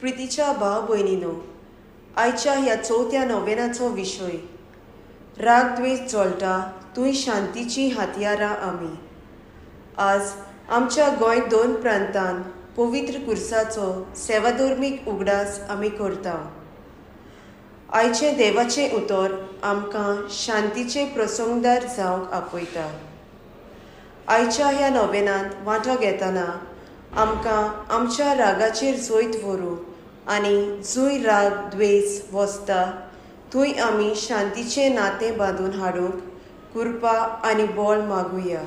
प्रितीच्या भाव भयणीनो, आयच्या ह्या चवथ्या नोवेनाचो विशय राग द्वेश जळटा थंय शांतीचीं हत्यारां आमी. आज आमच्या गोंय दोन प्रांतान पवित्र कुर्साचो सेवाधर्मीक उगडास आमी करता. आयचें देवाचें उतर आमकां शांतीचे प्रसंगदार जावंक आपयता. आयच्या ह्या नोवेनांत वांटो घेतना आमकां आमच्या रागाचेर जैत व्हरूंक आनी जंय राग द्वेश वसता थंय आमी शांतीचें नातें बांदून हाडूंक कृपा आनी बळ मागुया.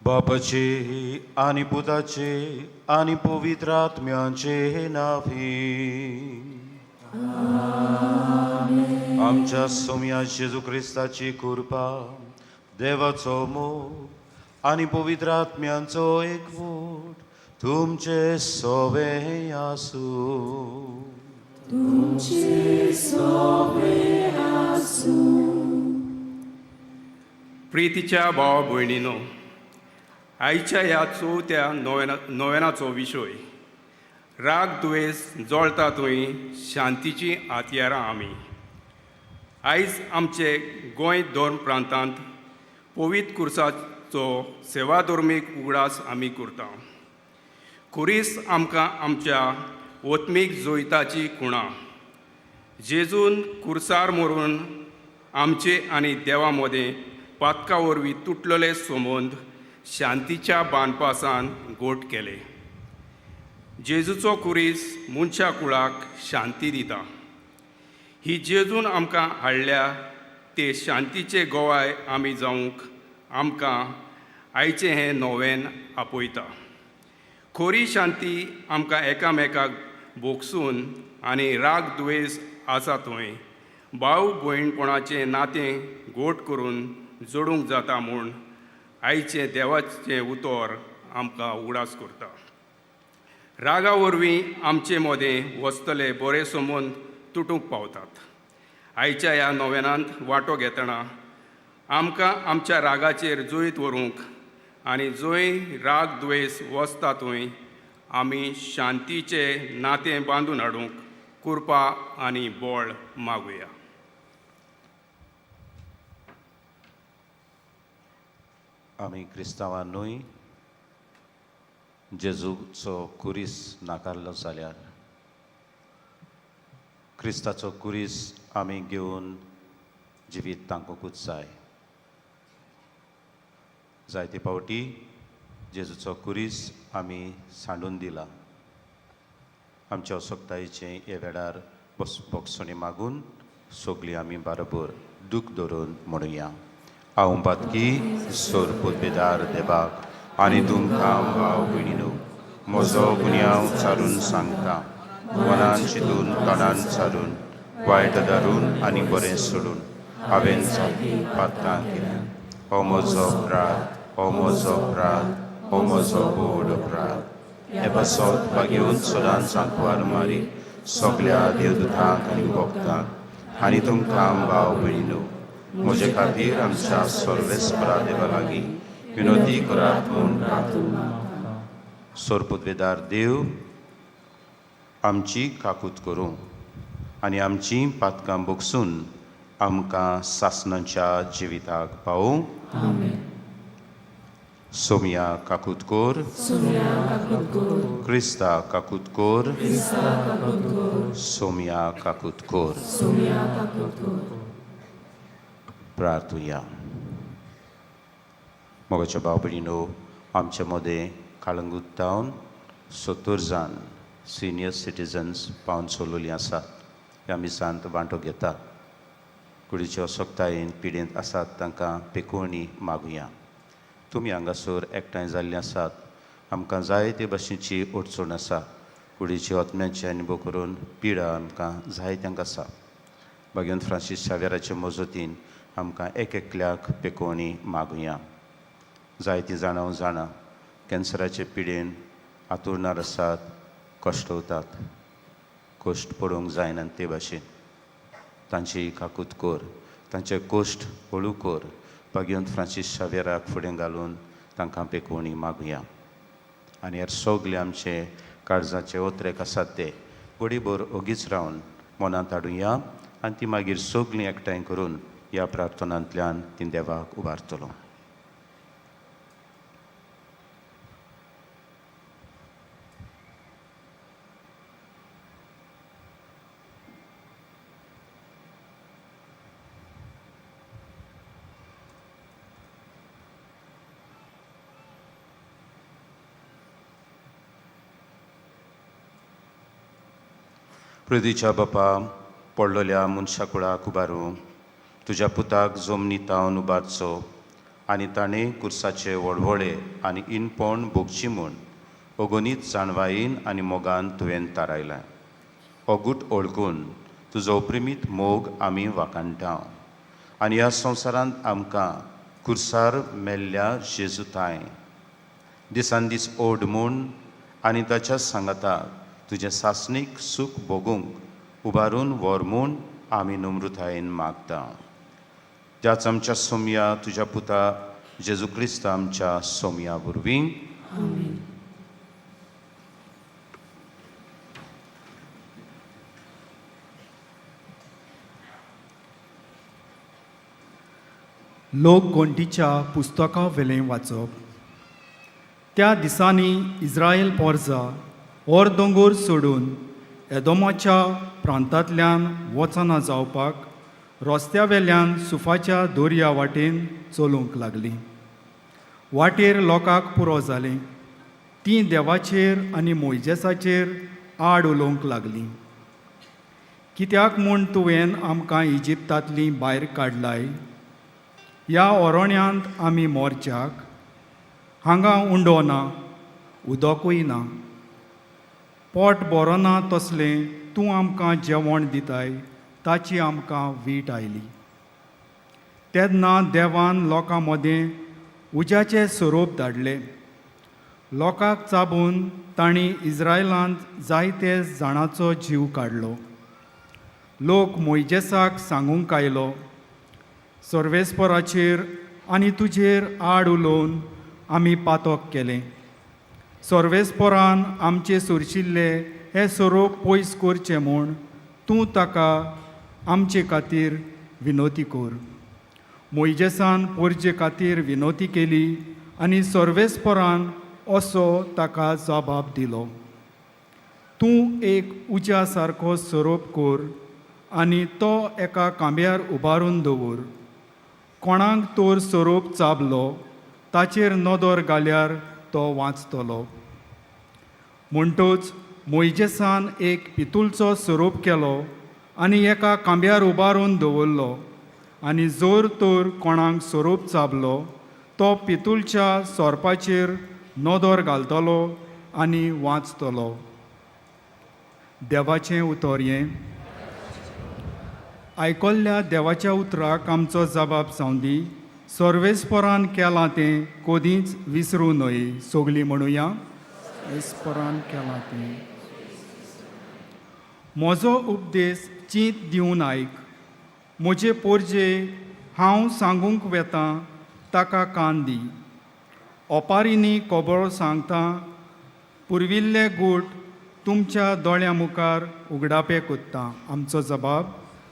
बापाचे आनी पुताचे आनी पवित्र आत्म्याचे नांवे. आमच्या सोम्या जेजू क्रिस्ताची कृपा, देवाचो मोग आनी पवित्र आत्म्यांचो एकवट तुमचे सोवे आसूं. तुमचे सोवे आसूं. प्रितीच्या भाव भयणीनो, आयच्या ह्या चवथ्या नोवेनाचो विशय राग द्वेश जळटा थंय शांतीचीं हत्यारां आमी. आयज आमचे गोंय दोन प्रांतांत पवित्र कुर्साचो सेवाधर्मीक उगडास आमी करता. खुरीस आमकां आमच्या ओत्मीक जैताची खुणा. जेजून कुर्सार मरून आमचे आनी देवा मदें पातका वरवीं तुटलेले संबंद शांतीच्या बांदपासान गोट केले. जेजूचो कुरीस मनशा कुळाक शांती दिता. ही जेजून आमकां हाडल्या ते शांतीचे गोवाय आमी जावंक आमकां आयचें हें नोवेन आपयता. खोरी शांती आमकां एकामेकाक भोगसून आनी राग दुवेस आसा थंय भाव भयणपणाचें नातें गोट करून जोडूंक जाता म्हूण आयचें देवाचें उतर आमकां उगडास करता. रागा वरवीं आमचे मदें वचतले बरे संबंद तुटूंक पावतात. आयच्या ह्या नोवेनांत वांटो घेतना आमकां आमच्या रागाचेर जैत व्हरूंक आनी जंय राग द्वेस वचता थंय आमी शांतीचें नातें बांदून हाडूंक कृपा आनी बळ मागुया. आमी क्रिस्तांवां न्हय जेजूचो कुरीस नाकारलो जाल्यार क्रिस्ताचो कुरीस आमी घेवन जिवीत तांकूंकूच जाय. जायते फावटी जेजूचो कुरीस आमी सांडून दिला. आमच्या असक्तायेचें हे वेळार बस भोगसणी मागून सगळीं आमी बरोबर दूख धरून म्हणुया. हांव पातकी सोरपुतबेदार देवाक आनी तुमकां भाव भयणीनो म्हजो गुन्यांव सारून सांगता. मनान चिंतून तोंडान सारून वायट धरून आनी बरें सोडून हांवें सारकी पातकां केल्या. हो म्हजो अपराध, हो म्हजो अपराध, हो म्हजो व्हड अपराध. हे पासत भागेवन सदांच सांकवार मारी सगल्या देवदूतांक आनी भक्तांक आनी तुमकां भाव भयणीनो म्हजे खातीर आमच्या सर्वेस्परा देवा लागीं विनोदी करात म्हूण प्रार्थना. सोरपुतवेदार देव आमची काकूत करूं आनी आमची पातकां भोगसून आमकां सासणाच्या जिविताक पावूं. सोमया काकूत कोर, क्रिस्ता काकूत कोर, सोमया काकूत कोर. प्रार्थुया. मोगाच्या भाव भयणीनो, आमच्या मदें काळंगूट टावन 70 जाण सिनियर सिटीजन्स पावन सोलोली आसात. ह्या मिसांत वांटो घेतात. कुडीच्या असक्तायेन पिडेंत आसात तांकां पेकोवणी मागुया. तुमी हांगासर एकठांय जाल्लीं आसात. आमकां जायते भाशेची अडचण आसा. कुडीची आत्म्याची अनुभव करून पिडा आमकां जायत्यांक आसा. भाग्यवंत फ्रांसीस शावेराचे मजतीन आमकां एक एकल्याक पेकोवणी मागुया. जायतीं जाणां हांव जाणा कॅन्सराचे पिडेन आतुरणार आसात, कश्टवतात, कश्ट पडूंक जायना ते भाशेन तांची काकूत कर, तांचे कश्ट हळू कर. भाग्यवंत फ्रांसीस शावेराक फुडें घालून तांकां पेकोवणी मागुया. आनी हेर सगळे आमचे काळजाचे ओतरेक आसात ते घडीभर ओगीच रावन मनांत हाडुया आनी ती मागीर सगळीं एकठांय करून ह्या प्रार्थनांतल्यान ती देवाक उबारतलो. पृथ्वीच्या बापा, पडलेल्या मनशा कुळाक उबारूं तुज्या पुताक जमनी तावन उबारचो आनी ताणें कुर्साचे वळवळे आनी इनपण भोगची म्हूण अगणीत जाणवायेन आनी मोगान तुवें थारायलां. अगूट ओळखून तुजो प्रेमीत मोग आमी वाखाणटा आनी ह्या संवसारांत आमकां कुर्सार मेल्ल्या जेजुताय दिसान दीस ओड म्हूण आनी ताच्या सांगाताक तुजें सासणीक सूख भोगूंक उबारून व्हर म्हूण आमी नम्रतायेन मागता. त्याच आमच्या सोमया तुज्या पुता जेजू क्रिस्त आमच्या सोमया वरवीं. लोकगोंटीच्या पुस्तका वेलें वाचप. त्या दिसांनी इस्रायल पोरजा ओर दोंगोर सोडून एदोमाच्या प्रांतांतल्यान वचना जावपाक रस्त्या वेल्यान सुफाच्या दोरया वाटेन चलूंक लागलीं. वाटेर लोकांक पुरो जालें. तीं देवाचेर आनी मोयजेसाचेर आड उलोवंक लागलीं. कित्याक म्हूण तुवें आमकां इजिप्तांतलीं भायर काडलाय? ह्या ओरोण्यांत आमी मोर्चाक हांगा उंडो ना, उदकूय ना. पोट बरो ना तसलें तूं आमकां जेवण दिताय, ताची आमकां वीट आयली. तेन्ना देवान लोकां मदें उज्याचें स्वरूप धाडलें. लोकांक चाबून तांणी इज्रायलांत जायते जाणाचो जीव काडलो. लोक मोयजेसाक सांगूंक आयलो, सर्वेस्पराचेर आनी तुजेर आड उलोवन आमी पातक केलें. सर्वेस्परान आमचे सुरशिल्ले हे स्वरूप पयस करचें म्हूण तूं ताका आमचे खातीर विनोती कर. मोयजेसान पोरजे खातीर विनोती केली आनी सर्वेस्परान असो ताका जबाब दिलो, तूं एक उज्या सारको सोरोप कर आनी तो एका खांब्यार उबारून दवर. कोणाक तोर सोरोप चाबलो ताचेर नदर घाल्यार तो वांचतलो. म्हणटच मोयजेसान एक पितुलचो सोरोप केलो आनी एका खांब्यार उबारून दवरलो आनी जोर तर कोणाक सोरोप चाबलो तो पितुलच्या सोरपाचेर नदर घालतलो आनी वांचतलो. देवाचें उतर हें. आयकल्ल्या देवाच्या उतराक आमचो जबाब जावंदी. सर्वेस्परान केलां तें कदींच विसरूं न्हय. सगलीं म्हणुया, सर्वेस्परान केलां तें. म्हजो उपदेश चींत दिवन आयक, म्हजे पोरजे हांव सांगूंक वेतां ताका कान दी. ओपारींनी खबर सांगता, पुर्विल्ले गूट तुमच्या दोळ्यां मुखार उगडापे कोत्ता. आमचो जबाब,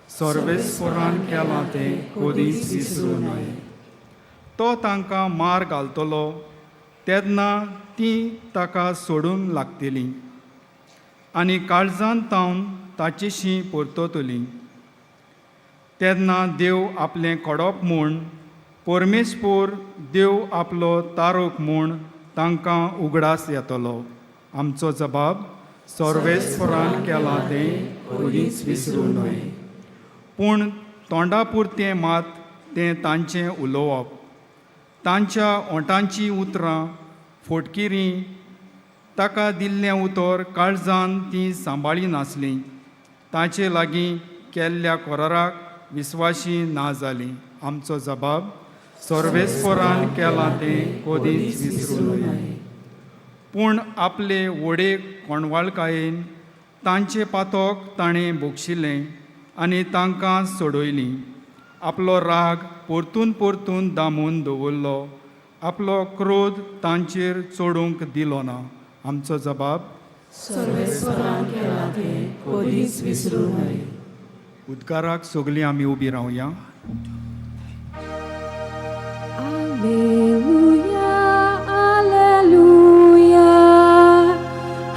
सर्वेस्परान केलां तें कदींच विसरूं न्हय. तो तांकां मार घालतलो तेन्ना तीं ताका सोडून लागतलीं आनी काळजान तावन ताचेशी परततलीं. तेन्ना देव आपलें कडप म्हूण, परमेश्वर देव आपलो तारोक म्हूण तांकां उगडास येतलो. आमचो जबाब, सर्वेस्परान केलां तें कदींच विसरूं न्हय. पूण तोंडा पुरतें मात तें तांचें उलोवप, तांच्या ओंठांचीं उतरां फोटकिरीं. ताका दिल्लें उतर काळजान तीं सांबाळी नासलीं. तांचे लागीं केल्ल्या कराराक विस्वाशी ना जालीं. आमचो जबाब, सर्वेस्परान केलां तें कदींच विसरूं न्हय. पूण आपले वडे कोणवाळकायेन तांचें पातक ताणें बक्षिलें आनी तांकां सोडयलीं. आपलो राग परतून परतून दामून दवरलो, आपलो क्रोध तांचेर चडूंक दिलो ना. आमचो जबाब, सर्वेस्परान केलां तें कदींच विसरूं न्हय. उद्गाराक सगलीं आमी उबी रावया. Alleluia, Alleluia,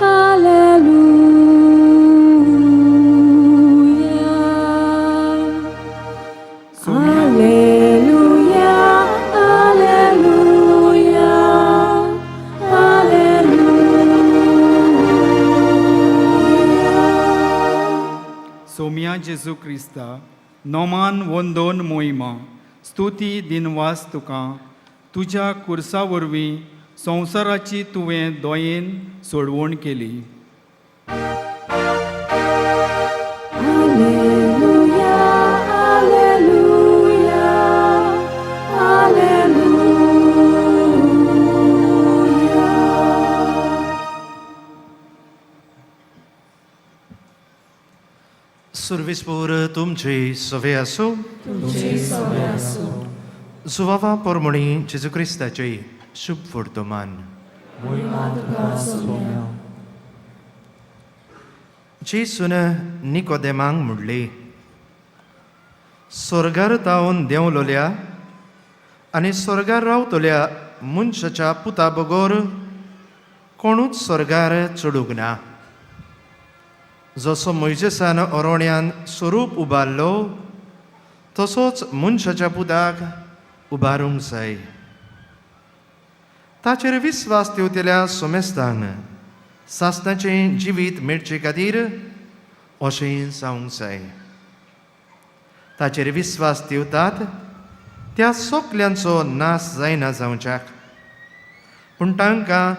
Alleluia. Alleluia, Alleluia, Alleluia. Soumya जेजू क्रिस्ता, नोमान वंदोन मोहिमा स्तुती दिनवास तुका. तुज्या कुर्सा वरवीं संवसाराची तुवें दोयेन सोडवण केली. Alleluia, Alleluia, Alleluia. सुर्विसपूर तुमची सवे आसूं. तुमचे सवे आसूं. जुवावा पोरमणी जेजू क्रिस्ताचे शुभ वर्तमान. मोहिमा तुका सोम्या. जेजून निकोदेमांक म्हणली, स्वर्गार तावन देंवलोल्या आनी स्वर्गार रावतल्या मनशाच्या पुता बगर कोणूच स्वर्गार चडूंक ना. जसो मोयजेसान ओरोण्यान स्वरूप उबारलो तसोच मनशाच्या पुताक उबारूंक जाय. ताचेर विस्वास दिवतल्या सोमेस्तांक सासणाचें जिवीत मेळचे खातीर अशें जावंक जाय. ताचेर विस्वास दिवतात त्या सोकल्यांचो नाश जायना जावच्याक, पूण तांकां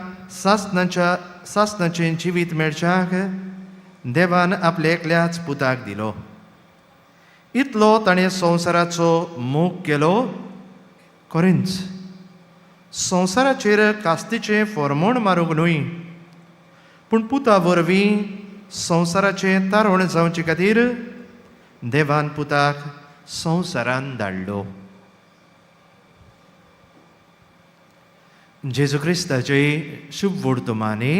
सासणाचें जिवीत मेळच्याक देवान आपल्या एकल्याच पुताक दिलो. इतलो ताणें संवसाराचो मोग केलो. खरेंच संवसाराचेर कास्तीचें फॉर्मोण मारूंक न्हय, पूण पुता वरवीं संवसाराचें तारण जावचे खातीर देवान पुताक संवसारान धाडलो. जेजू क्रिस्ताचे शुभ वर्तमानी.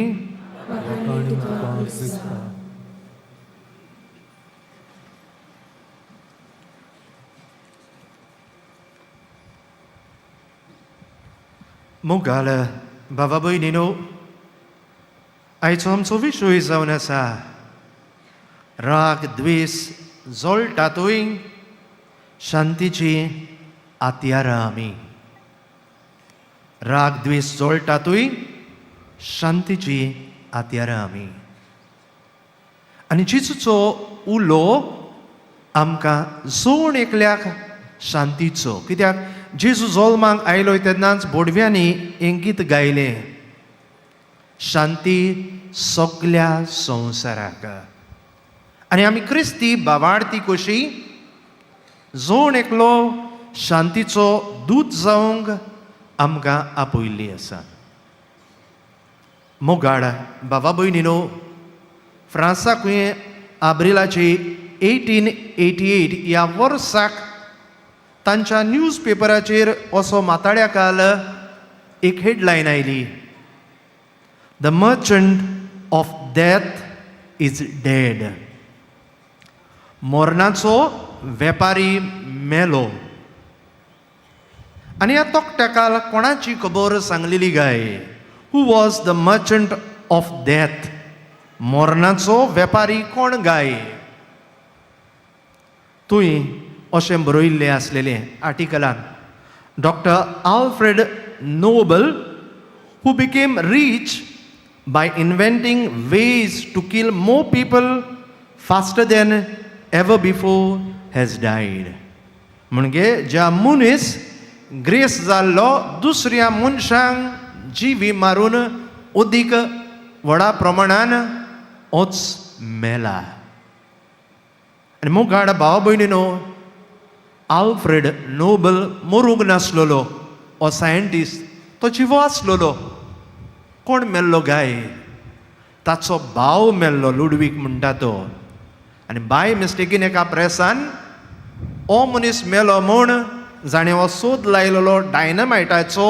मोगाल बाबा भयणीनो, आयचो आमचो विशय जावन आसा राग द्वेस जळटातूय शांतीची आत्यारां आमी. राग द्वेस जळटातूय शांतीची आत्यारां आमी. आनी जेजूचो उलो आमकां जोण एकल्याक शांतीचो. कित्याक जेजू जल्माक आयलो तेन्नाच बोडव्यांनी हें गीत गायलें, शांती सगल्या संवसाराक. आनी आमी क्रिस्ती बावाडती कशी जोण एकलो शांतीचो दूत जावंक आमकां आपयल्ली आसा. मोगाड बाबा भयणीनो, फ्रांसाकूय आब्रिलाची 1888 ह्या वर्साक तांच्या न्यूज पेपराचेर असो माताड्या काल एक हेडलायन आयली, the merchant of death is dead. मरणाचो वेपारी मेलो. आनी ह्या तोकट्याकाल कोणाची खबर सांगलेली गाय? Who was the merchant of death? मरणाचो वेपारी कोण गाय? तुवें अशें बरयल्लें आसलेलें आर्टिकलान, doctor Alfred Nobel who became rich by inventing ways to kill more people faster than ever before has died. म्हणजे ज्या मनीस ग्रेस जाल्लो दुसऱ्या मनशांक जिवी मारून अदीक व्हडा प्रमाणान ओच मेला. आनी मुखार भाव भयणीनो, आल्फ्रेड नोबल मरूंक नासलेलो, हो सायंटिस्ट, तो जिवो आसलेलो. कोण मेल्लो गाय? ताचो भाव मेल्लो, लुडवीक म्हणटा तो. आनी बाय मिस्टेकीन एका प्रेसान हो मनीस मेलो म्हूण जाणें हो सोद लायलेलो डायनामायटाचो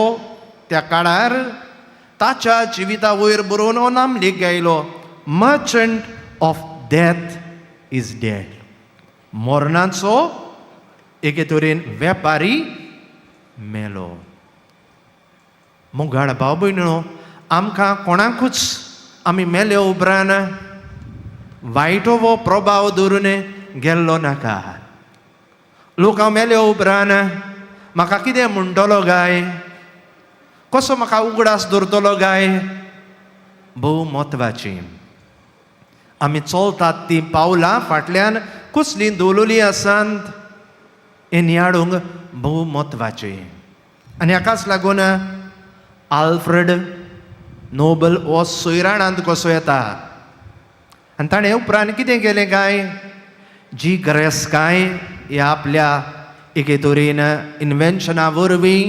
त्या काळार, ताच्या जिविता वयर बरोवन हो नामलेख गायलो, merchant of death is dead. मरणाचो एके तरेन वेपारी मेलो. मोगाळ भाव भयणीनो, आमकां कोणाकूच आमी मेले उपरांत वायट हो प्रभाव दवरून गेल्लो नाका. लोक हांव मेले उपरांत म्हाका कितें म्हणटलो गाय, कसो म्हाका उगडास दवरतलो गाय, भोव म्हत्वाची. आमी चलतात ती पावलां फाटल्यान कसलीं दवरलेलीं आसात हें नियाळूंक भोव म्हत्वाचें. आनी हाकाच लागून आल्फ्रेड नोबल हो सोयराणांत कसो येता. आनी ताणें उपरांत कितें केलें काय, जी गिरेस्तकाय ह्या आपल्या एके तरेन इन्वेन्शना वरवीं,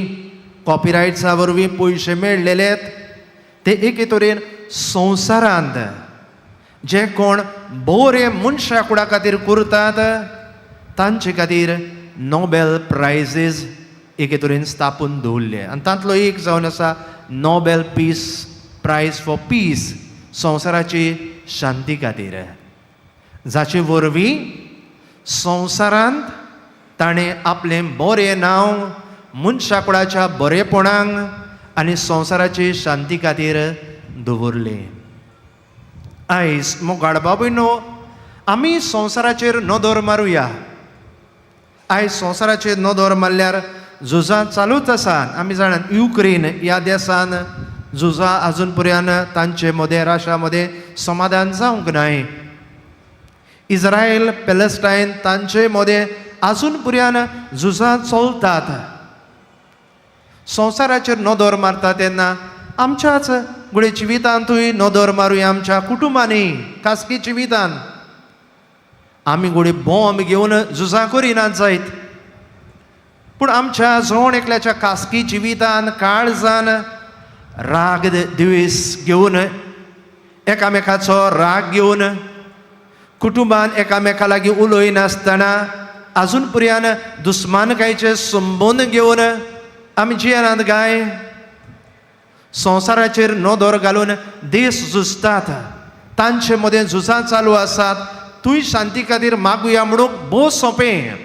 कॉपिरायट्सा वरवीं पयशे मेळ्ळेले ते एके तरेन संवसारांत जे कोण बरे मनशा कुडा खातीर करतात तांचे खातीर नोबेल प्रायजीस एके तरेन स्थापून दवरले. आनी तांतलो एक जावन आसा Nobel peace prize for peace, संवसाराची शांती खातीर, जाचे वरवीं संवसारांत ताणें आपलें बरें नांव मनशा कुळाच्या बरेपणाक आनी संवसाराची शांती खातीर दवरलें. आयज मोगाळ बाबूयनो, आमी संवसाराचेर नदर मारुया. आयज संवसाराचेर नदर मारल्यार झुजां चालूच आसा. आमी जाणात युक्रेन ह्या देसान झुजां आजून पर्यंत तांचे मदें राशा मदें समाधान जावंक नाय. इस्रायल पॅलेस्टायन तांचे मदें आजून पर्यंत झुजां चलतात. संवसाराचेर नदर मारता तेन्ना आमच्याच घडये जिवितांतूय नदर मारुया, आमच्या कुटुंबांनी, खासगी जिवितान आमी घडये बॉम्ब घेवन झुजां करिनात जायत, पूण आमच्या जण एकल्याच्या खासगी जिवितान काळजान राग द्वेस घेवन, एकामेकाचो राग घेवन, कुटुंबान एकामेका लागीं उलयनासतना आजून पर्यंत दुस्मानकायचे संबंद घेवन आमी जियेनात काय? संवसाराचेर नदर घालून देश झुजतात, तांचे मदें झुजां चालू आसात. थंय शांती खातीर मागुया म्हणूंक भोव सोंपें,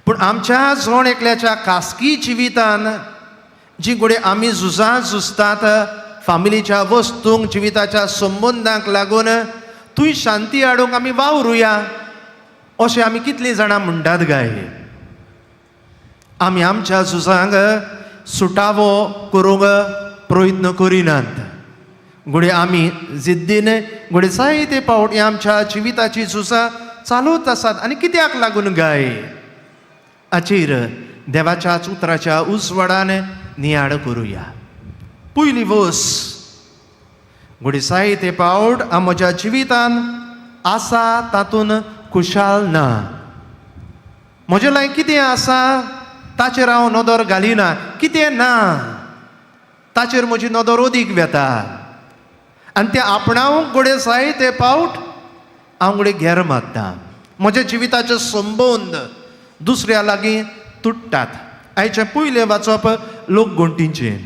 पूण आमच्या जण एकल्याच्या खासगी जिवितान जी घडये आमी झुजां झुजतात फामिलीच्या वस्तूंक, जिविताच्या संबंदांक लागून, थंय शांती हाडूंक आमी वावरुया अशें आमी कितलीं जाणां म्हणटात काय? आमी आमच्या झुजांक सुटावो करूंक प्रयत्न करिनात. घडये आमी जिद्दीन घडये जायते फावट ही आमच्या जिविताची झुजां चालूच आसात. आनी कित्याक लागून गाय? हाचेर देवाच्याच उतराच्या उजवाडान नियाळ करुया. पयली वस, घडये जायते फावट हांव म्हज्या जिवितान आसा तातूंत खुशाल ना. म्हजे लागीं कितें आसा ताचेर हांव नदर घालिना, कितें ना ताचेर म्हजी नदर अदीक वेता आनी तें आपणावंक घडये जायते फावट हांव घडये घेर मारता. म्हज्या जिविताचे संबंद दुसऱ्या लागीं तुट्टात. आयचें पयलें वाचप लोकगणटींचें.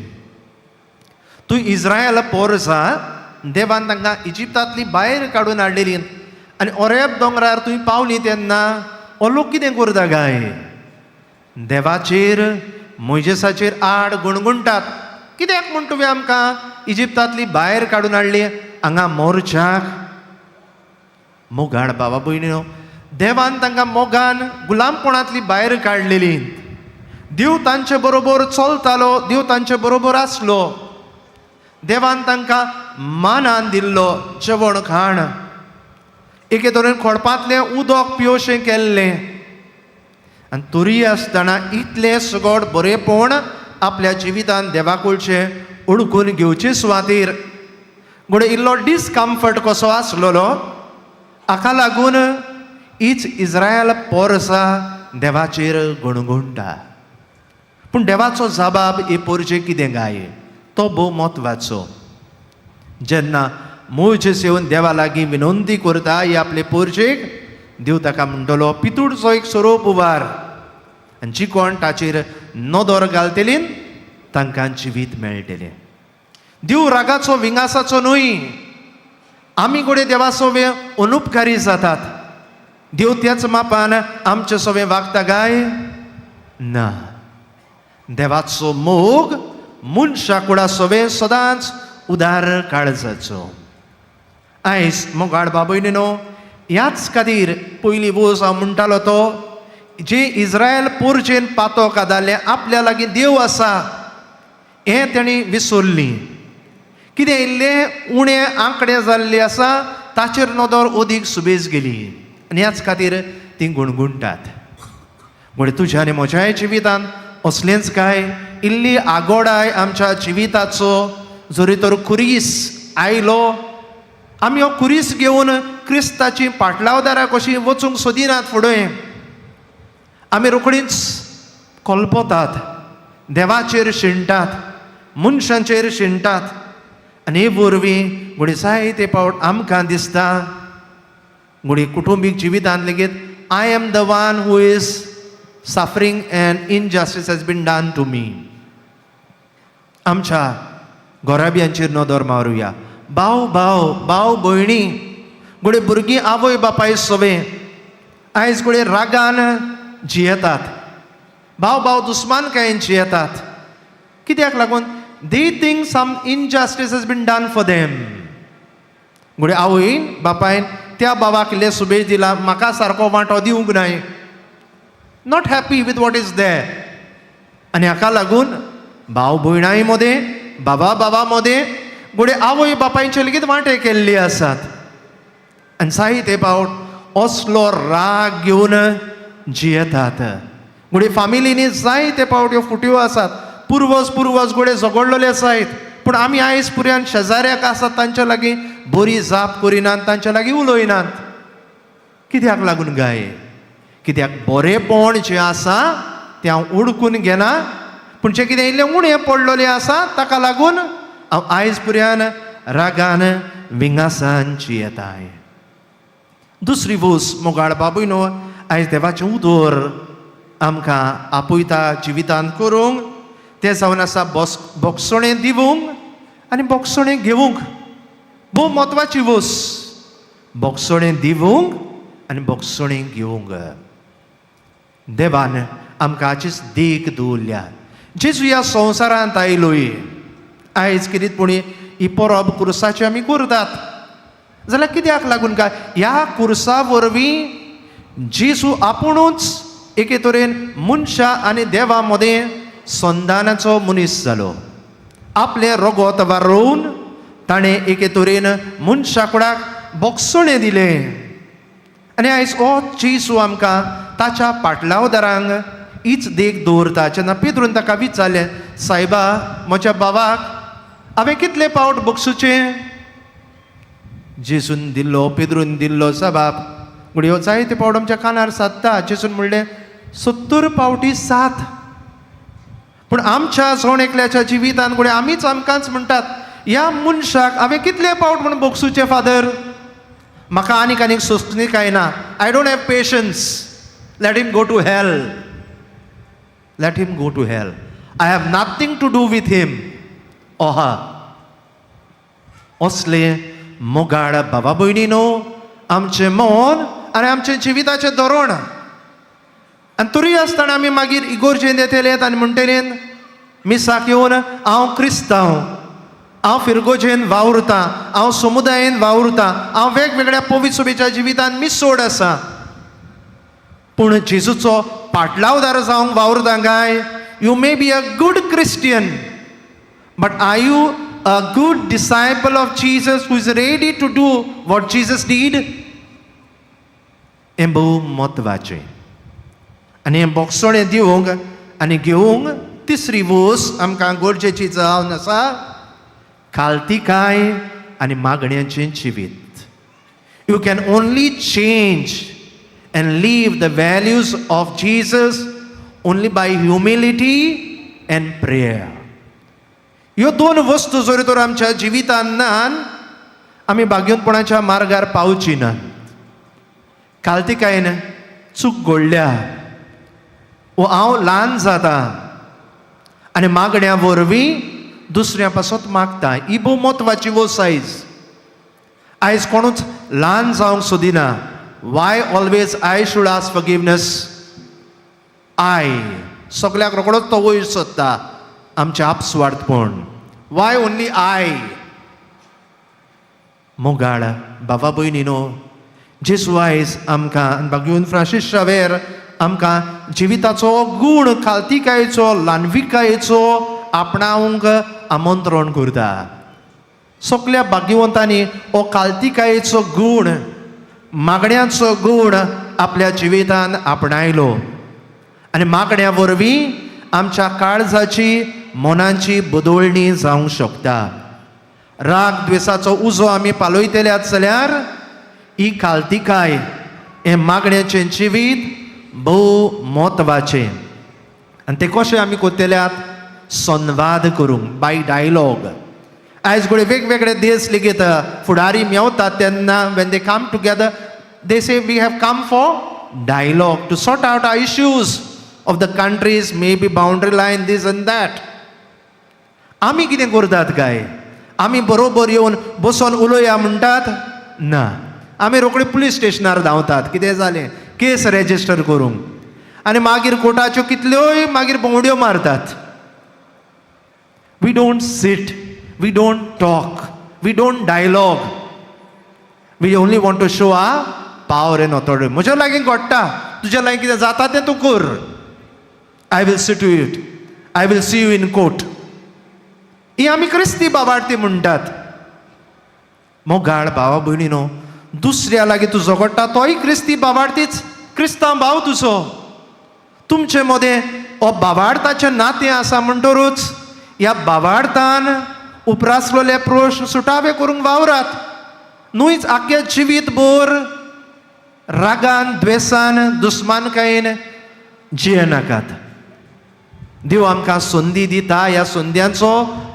तूं इस्रायल पोरसा, देवान तांकां इजिप्तांतली भायर काडून हाडलेली आनी ओरेब दोंगरार तुवें पावली तेन्ना हो लोक कितें करता काय? देवाचेर, मोयजेसाचेर आड गुणगुणटात. कित्याक म्हूण तुवें आमकां इजिप्तांतली भायर काडून हाडली हांगा मोर्चाक? मोगाळ बाबा भयणीनो, देवान तांकां मोगान गुलामपणांतली भायर काडलेली. देव तांचे बरोबर चलतालो, देव तांचे बरोबर आसलो. देवान तांकां मानान दिल्लो जेवण खाण, एके तरेन खडपांतलें उदक पिवशें केल्लें. आनी तरी आसतना इतलें सगट बरेपण आपल्या जिवितान देवाकुळचें उडकून घेवचे सुवातेर घडये इल्लो डिसकम्फर्ट कसो आसलेलो. हाका लागून हीच इस्रायल पोरसा देवाचेर गुणगुणटा. पूण देवाचो जबाब हे पोरचे कितें गाय, तो भोव म्हत्वाचो. जेन्ना मोयजेस येवन देवा लागीं विनंती करता ही आपले पोरचेक, देव ताका म्हणटलो पितूळचो एक सोरोप उबार आनी जी कोण ताचेर नदर घालतली तांकां जिवीत मेळटलें. देव रागाचो विंगासाचो न्हय. आमी घडये देवा सवे अनुपकारी जातात, देव त्याच मापान आमचे सवे वागता काय? ना. देवाचो मोग मनशा कुडा सवे सदांच उदार काळजाचो. आयज मोगाळ बाबयनो, ह्याच खातीर पयलीं वोस हांव म्हणटालो तो जे इस्रायल पोरचेन पातोक आदारलें, आपल्या लागीं देव आसा हें तेणी विसरली. कितें इल्लें उणें आंकडे जाल्ले आसा ताचेर नदर अदीक सुबेज गेली आनी ह्याच खातीर तीं गुणगुणटात. म्हणजे तुज्या आनी म्हज्याय जिवितान असलेंच काय इल्ली आगोडाय आमच्या जिविताचो जरी तर खुरीस आयलो, आमी हो खुरीस घेवन क्रिस्ताची पाटलावदारां कशीं वचूंक सोदिनात. फुडें आमी रोखडीच कल्पतात, देवाचेर शिणटात, मनशांचेर शिणटात आनी हे वरवीं घडये जायते फावट आमकां दिसता घडये कुटुंबीक जिवितांत लेगीत I am the one who is suffering and injustice has been done to me. आमच्या घराब्यांचेर नदर मारुया. भाव भाव, भाव भयणी, घडये भुरगीं आवय बापाय सवे आयज घडये रागान जियेतात, भाव भाव दुस्मानकायेन जियेतात. कित्याक लागून? They think some injustice has been done for them. घडये आवयन बापायन त्या बाबाक इल्लें सुबेज दिला, म्हाका सारको वांटो दिवंक नाय. Not happy with what is there. आनी हाका लागून भाव भयणां मदें, बाबा बाबा मदें, घडये आवय बापायचे लेगीत वांटे केल्ले आसात. आनी जायते फावट असलो राग घेवन जियेतात. घडये फामिलींनी जायते फावट ह्यो फुट्यो आसात. पुर्वज पुर्वज घडये झगडलेले आसात, पूण आमी आयज पुर्यान शेजाऱ्याक आसात तांच्या लागीं बरी जाप करिनात, तांच्या लागीं उलयनात. कित्याक लागून गाय? कित्याक बरेपण जें आसा तें हांव उडकून घेना, पूण जें कितें इल्लें उणें पडलेलें आसा ताका लागून हांव आयज पुर्यान रागान विंगासान जियेताय. दुसरी वस्त, मोगाळ बाबूय न्हू, आयज देवाचें उदर आमकां आपयता जिवितांत करूंक, तें जावन आसा बोस बोगसणें दिवूंक आनी बोगसणें घेवूंक. भोव म्हत्वाची वस्त, बोगसणें दिवूंक आनी बोगसणें घेवंक. देवान आमकां हाचीच देख दवरल्या. जेजू ह्या संवसारांत आयलोय. आयज कितें पूण ही परब कुर्साची आमी करतात जाल्यार कित्याक लागून काय? ह्या कुर्सा वरवीं जेजू आपुणूच एके तरेन मनशा आनी देवा मदें संधानाचो मनीस जालो. आपलें रगत वारोवन ताणें एके तरेन मनशा कुडाक बोगसणें दिलें. आनी आयज हो जेजू आमकां ताच्या पाटलावदारांक हीच देख दवरता. जेन्ना पेद्रून ताका विचारलें, "सायबा, म्हज्या भावाक हांवें कितले पावट बगसुचें?" जेजून दिल्लो, पेद्रून दिल्लो जबाब घडये जायते पावट आमच्या कानार सादता. जेजून म्हणलें, 70 पावटी 7. पूण आमच्या जण एकल्याच्या जिवितान घडये आमीच आमकांच म्हणटात, "ह्या मनशाक हांवें कितले पावट म्हूण बगसुचें फादर? म्हाका आनीक आनीक सोंसणीकाय ना. I don't have patience. Let him go to hell. Let him go to hell. I have nothing to do with him or her." असले, मोगाळ बाबा भयणीनो, आमचें मन आनी आमचें जिविताचें धोरण. आनी तरी आसतना आमी मागीर इगोर्जेंत येतले आनी म्हणटले, मिसाक येवन, "हांव क्रिस्तांव, हांव फिरगोजेन वावुरतां, हांव समुदायेन वावुरतां, हांव वेगवेगळ्या पवित्र जिवितान मिसोड आसा." पूण जेजूचो पाटलावदार जावंक वावुरता काय? You may be a good Christian, but are you a good disciple of Jesus who is ready to do what Jesus did? हें भोव म्हत्वाचें. आनी हें बोगसणें दिवंक आनी घेवंक तिसरी वस्त आमकां गरजेची जावन आसा, खालतिकाय आनी मागण्याचें जिवीत. You can only change and live the values of Jesus only by humility and prayer. ह्यो दोन वस्तू जरी तर आमच्या जिवितान ना, आमी भाग्यवंतपणाच्या मार्गार पावची ना. खालतिकायेन चूक घडल्या वो हांव ल्हान जाता आनी मागण्या वरवीं दुसऱ्या पासत मागता. ही भोव म्हत्वाची वस्त आयज. आयज कोणूच ल्हान जावंक सोदिना. Why always I should ask forgiveness? I सगल्याक रोखडोच तो वयर सोदता आमचें आपस्वार्थपण. Why only I? मोगाळ बाबा भयणीनो, जेजू आयज आमकां, भाग्यवंत फ्रांसीस शावेर आमकां जिविताचो गूण खालतिकायेचो, ल्हानविकायेचो आपणावंक आमंत्रण करता. सगल्या भाग्यवंतांनी हो खालतिकायेचो गूण, मागण्याचो गूण आपल्या जिवितान आपणायलो आनी मागण्या वरवीं आमच्या काळजाची, मनाची बदलणी जावंक शकता. राग द्वेसाचो उजो आमी पालयतले जाल्यार ही खालतिकाय, हें मागण्याचें जिवीत भोव म्हत्वाचें. आनी तें कशें आमी करतल्यात? संवाद करूंक, बाय डायलॉग. आयज घडये वेगवेगळे देश लेगीत फुडारी मेवतात तेन्ना, when they come together, they say, "We have come for dialogue to sort out our issues of the countries, maybe boundary line, this and that." आमी कितें करतात काय? आमी बरोबर येवन बसोन उलोवया म्हणटात ना. आमी रोखडे पुलीस स्टेशनार धांवतात, कितें जालें केस रेजिस्टर करूंक, आनी मागीर कोर्टाच्यो कितल्योय मागीर भोंवड्यो मारतात. We don't sit, we don't talk, we don't dialogue. We only want to show our power and authority. म्हज्या लागीं घडटा. तुज्या लागीं कितें जाता तें तूं कर. I will see to it, I will see you in court. ही आमी क्रिस्ती बाबार्थी म्हणटात. मोगाळ भावा भयणीनो, दुसऱ्या लागीं तूं झगडटा तोय क्रिस्ती बाबार्थीच, क्रिस्तांव भाव तुजो. तुमचे मदें हो बाबार्थाचें नातें आसा म्हणटरूच ह्या बाबार्थान उपरासलेले प्रश्न सुटावे करूंक वावरात. न्हूच आख्खे जिवीत भर रागान, द्वेसान, दुस्मानकायेन जियेनाकात. देव आमकां संदी दिता, ह्या संद्यांचो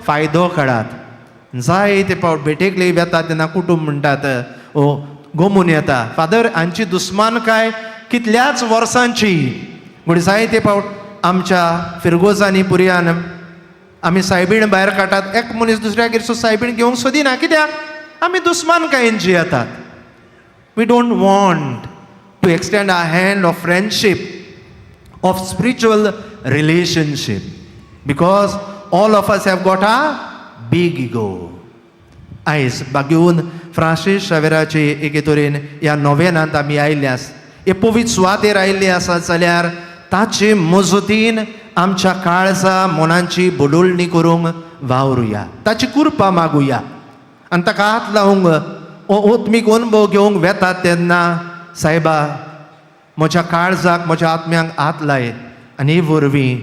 फायदो काडात. जायते फावट भेटेक लेगीत वेता तेन्ना कुटूंब म्हणटात, ओ गोमून येता, फादर हांची दुस्मानकाय कितल्याच वर्सांची. पूण जायते फावट आमच्या फिरगोजांनी पुरयान आमी सायबीण भायर काडटात, एक मनीस दुसऱ्यागेर सो सायबीण घेवंक सोदिना. कित्याक? आमी दुस्मानकायेन जियेतात. We don't want to extend a hand of friendship, of spiritual relationship, because all of us have got a big ego. आयज बागेवन फ्रांसीस शावेराचे एके तरेन ह्या नोवेनांत आमी आयिल्ले आसा, हे पवित्र सुवातेर आयिल्ले आसा जाल्यार ताचे मजतीन आमच्या काळजा मनांची बदलणी करूंक वावरुया, ताची कृपा मागुया आनी ताका हात लावंक आत्मीक अनुभव घेवंक वेतात तेन्ना सायबा म्हज्या काळजाक, म्हज्या आत्म्यांक हात लाय आनी हे वरवीं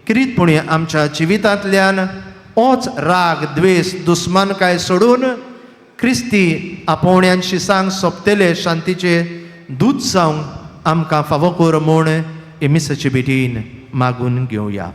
किरीतपणी आमच्या जिवितांतल्यान ओच राग, द्वेस, दुस्मानकाय सोडून क्रिस्ती आपोवण्यान शिसांक सोंपतले शांतीचे दूत जावंक आमकां फावो कर म्हूण हे मिसाचे भेटीन मागून घेवया.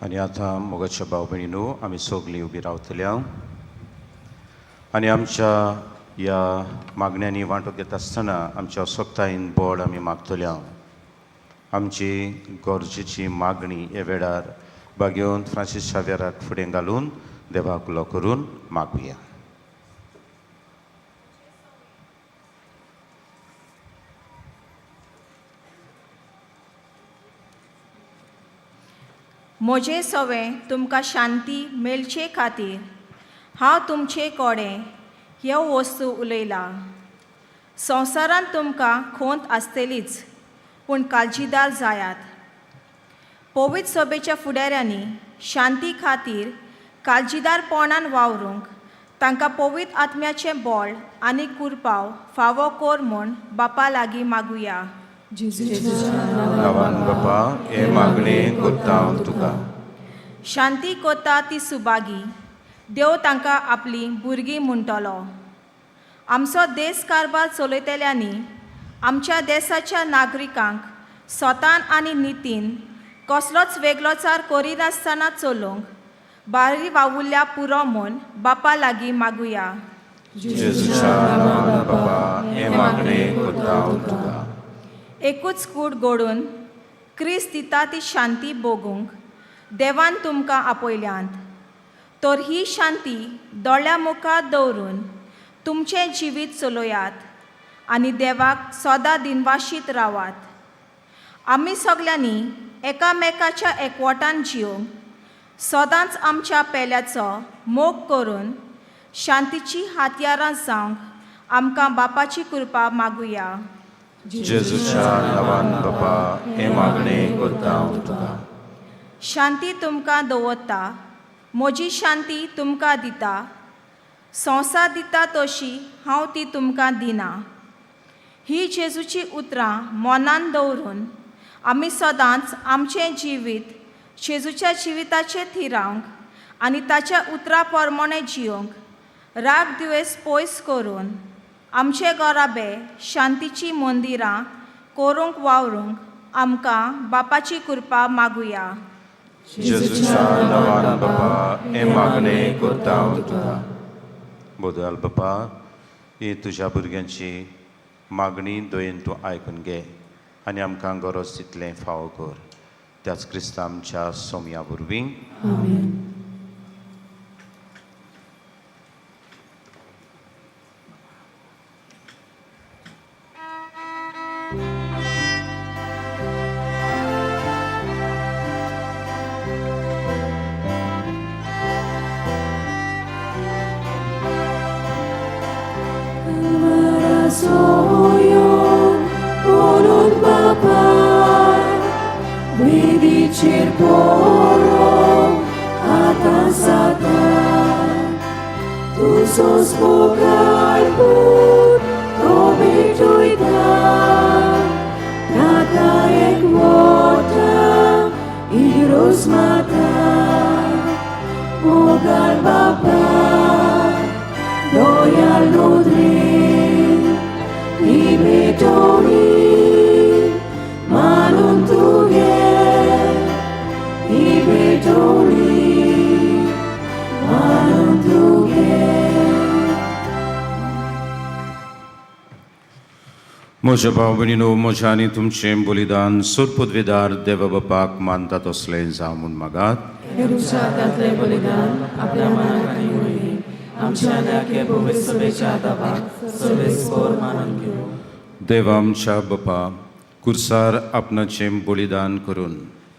आनी आतां मोगाच्या भाव भयणीनो, आमी सगलीं उबी रावतल्या आनी आमच्या ह्या मागण्यांनी वांटो घेता आसतना आमच्या असक्तायेन बळ आमी मागतल्या. आमची गरजेची मागणी ह्या वेळार बागेवन फ्रांसीस शावेराक फुडें घालून देवाक उलो करून मागुया. म्हजें सवें तुमकां शांती मेळचे खातीर हांव तुमचे कडेन ह्यो वस्तू उलयलां. संवसारांत तुमकां खोंत आसतलीच, पूण काळजीदार जायात. पवित्र सभेच्या फुडाऱ्यांनी शांती खातीर काळजीदारपणान वावरूंक तांकां पवित्र आत्म्याचें बळ आनी कुरपाव फावो कर म्हूण बापा लागीं मागुया. नांवान बापा हे मागणें करता हांव तुका. शांती कोता ती सुभागी, देव तांकां आपली भुरगीं म्हणटलो. आमचो देश कारभार चलयतल्यांनी आमच्या देशाच्या नागरिकांक स्वतान आनी नितीन कसलोच वेगळोचार करिनासतना चलोवंक बारी वावुरल्या पुरो म्हूण बापा लागीं मागुया. जेजूच्या नांवान बापा हे मागणें करता हांव तुका. एकूच कूड घडून क्रिस्त दिता ती शांती भोगूंक देवान तुमकां आपयल्यांत, तर ही शांती दोळ्या मुखार दवरून तुमचें जिवीत चलयात आनी देवाक सदां दिनवाशीत रावात. आमी सगल्यांनी एकामेकाच्या एकवटान जियोंक सदांच आमच्या पेल्याचो मोग करून शांतीची हातयारां जावंक आमकां बापाची कृपा मागुया. जेजूच्या नांवान बापा हे मागणें करता हांव तुका. शांती तुमकां दवरता, म्हजी शांती तुमकां दिता. संवसार दिता तशी हांव ती तुमकां दिना. ही जेजूची उतरां मनान दवरून आमी सदांच आमचें जिवीत जेजूच्या जिविताचेर थिरावंक आनी ताच्या उतरां प्रमाणें जियोंक राग द्वेस पयस करून आमचे घराबे शांतीची मंदिरां करूंक वावरूंक आमकां बापाची कृपा मागुया. जेजूच्या नांवान बापा हे मागणें करता हांव तुका. बोदल बापा, ही तुज्या भुरग्यांची मागणी दयेन तूं आयकून घे आनी आमकां गरज तितलें फावो कर. त्याच क्रिस्ता आमच्या सोमया वरवीं. आमेन. म्हज्या भाव भयणीनो, म्हज्या आनी तुमचें बलिदान सोरपदवेदार देवा बापाक मानता तसलें जावं म्हूण मागात. हे तुमच्या हातांतलें बलिदान आपल्या मनाक आनी वयली आमच्या आनी पवित्र सभेच्या दबाक सर्वेस्पोर मानून घेवं. देवा आमच्या बापा, कुर्सार आपणाचें बलिदान करून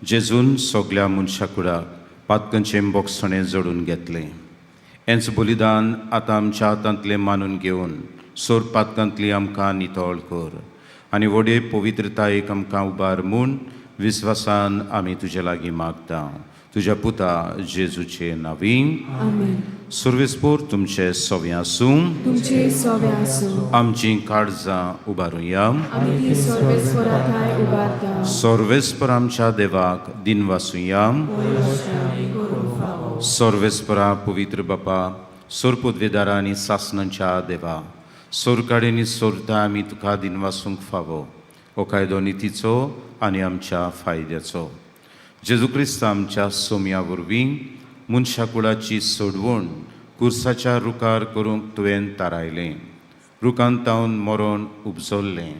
जेजून सगल्या मनशा कुडाक पातकांचें बोगसणें जोडून घेतलें. हेंच बलिदान आतां आमच्या हातांतलें मानून घेवन सोर पातकांतली आमकां नितळ कर आनी व्हडे पवित्रतायेक आमकां उबार म्हूण विस्वासान आमी तुजे लागीं मागता, तुज्या पुता जेजूचे नांवी. आमेन. सुर्वेस्पोर तुमचे सवे आसूं. तुमचे सोवे आसूं. आमचीं काळजां उबारुया. आमी ती सर्वेस्वरा ठांय उबारता. सर्वेस्पर आमच्या देवाक दिनवासुया. सर्वेस्परा पवित्र बापा, सोरपुदवेदारा आनी सासणाच्या देवा, सोरकाडेनी सोरता आमी तुका दिनवासूंक फावो. हो कायदो नितीचो आनी आमच्या फायद्याचो. जेजू क्रिस्त आमच्या सोम्या वरवीं मनशा कुळाची सोडवण कुर्साच्या रुखार करूंक तुवें थारायलें. रुखान तावन मरण उपजल्लें,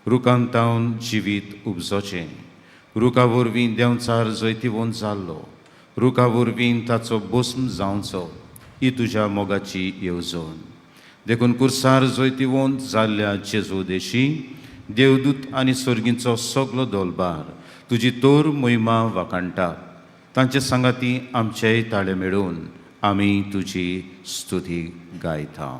रुखान तावन जिवीत उपजोचें. रुखा वरवीं देंवचार जैतिवंत जाल्लो, रुखा वरवीं ताचो भस्म जावचो, ही तुज्या मोगाची येवजण. देखून कुर्सार जैतिवंत जाल्ल्या जेजू देशी देवदूत आनी सर्गींचो सगलो दोलबार तुजी तोर मोहिमा वाखाणटात. तांचे सांगाती आमचेय ताळे मेळून आमी तुजी स्तुती गायता.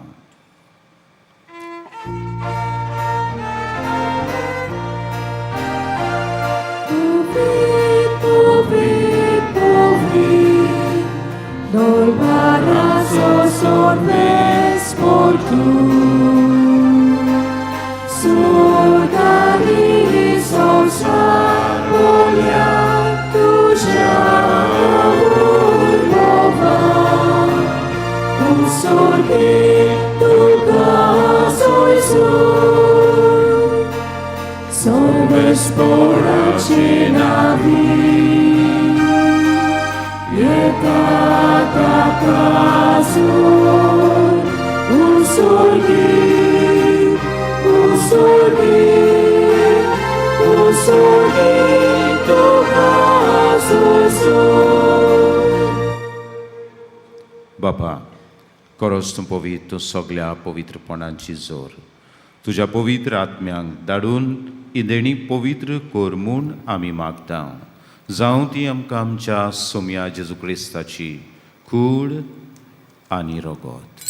बापा, करोस तूं पवित्र सगल्या पवित्रपणाची जोर तुज्या पवित्र आत्म्यांक धाडून ही देणी पवित्र कर म्हूण आमी मागता. जावं ती आमकां आमच्या सोम्या जेजू क्रिस्ताची कूड आनी रगत.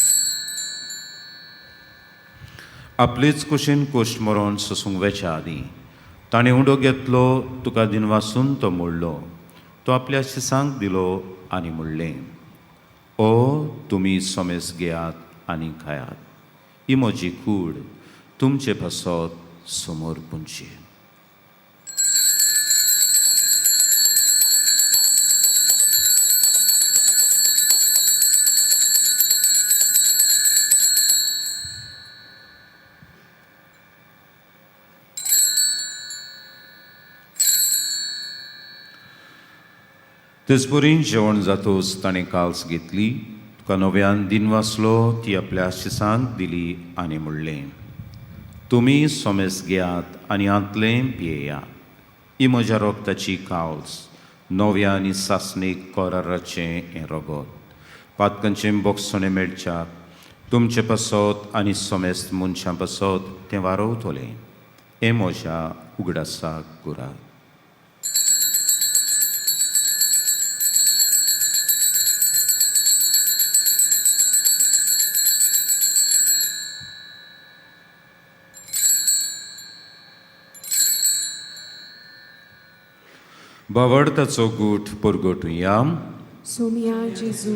आपलेच कुशीन कोश्ट मरोन सोसूंक वेच्या आदीं ताणें उंडो घेतलो, तुका दिनवासून तो मोडलो, तो आपल्या शिसांक दिलो आनी म्हणलें, ओ तुमी सोमेस घेयात आनी खायात, ही म्हजी कूड तुमचे पासत समोर पुंची. तेचपरी जेवण जातूच ताणें काल्स घेतली, तुका नव्यान दिनवासलो, ती आपल्या शिसांक दिली आनी म्हणलें, तुमी सोमेस घेयात आनी हांतलें पियेयात, ही म्हज्या रोगताची कावल्स नव्या आनी सासणीक कराराचें हें रोगोत. पातकांचें बोगसणें मेळच्याक तुमचे पासत आनी समेस्त मनशां पासत तें वारोवतलें. हें म्हज्या उगडासाक करात. बावडताचो गूट परगटुया. सोमया जेजू,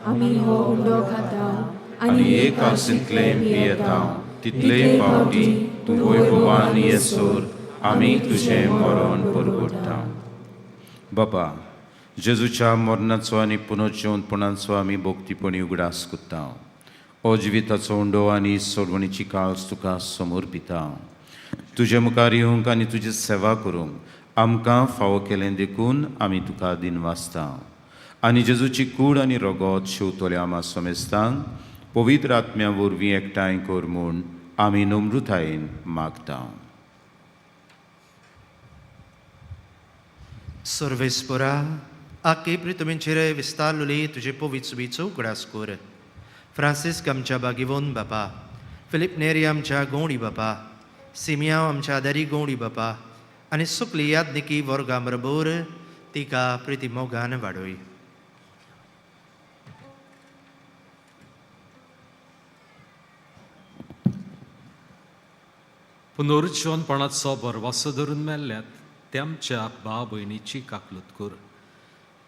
आमी हो उंडो खाता आनी एक आसिंतले पियेता तितले फावटी तूं वैभवान येसर आमी तुजें मरण परगट्टा. बाबा, जेजूच्या मरणाचो आनी पुनर्जिवंतपणाचो आमी भोक्तीपणी उगडास करता. हो जिविताचो उंडो आनी सोडवणीची काळस तुका समर्पिता. तुजे मुखार येवंक आनी तुजी सेवा करूंक आमकां फावो केलें देखून आमी तुका दिनवासता. आनी जेजूची कूड आनी रगत शेवतल्या आमा समेस्तांक पवित्र आत्म्या वरवीं एकठांय कर म्हूण आमी नम्रतायेन मागता. सर्वेस्परा, आके प्रितमींचेर विस्तारलोली तुजे पवित्र उगडास कर. फ्रांसिस्क आमच्या बागिवोन बापा, फिलीप नेरी आमच्या गौडी बापा, सिमियांव आमच्या आदारी गौडी बापा आनी सुकली यादनिकी वर्गां बरोबर तिका प्रिती मोगान वाडोय. पुनरुज्जीवनपणाचो भरवासो धरून मेल्ल्यात ते आमच्या भाव भयणीची काकलूत कर.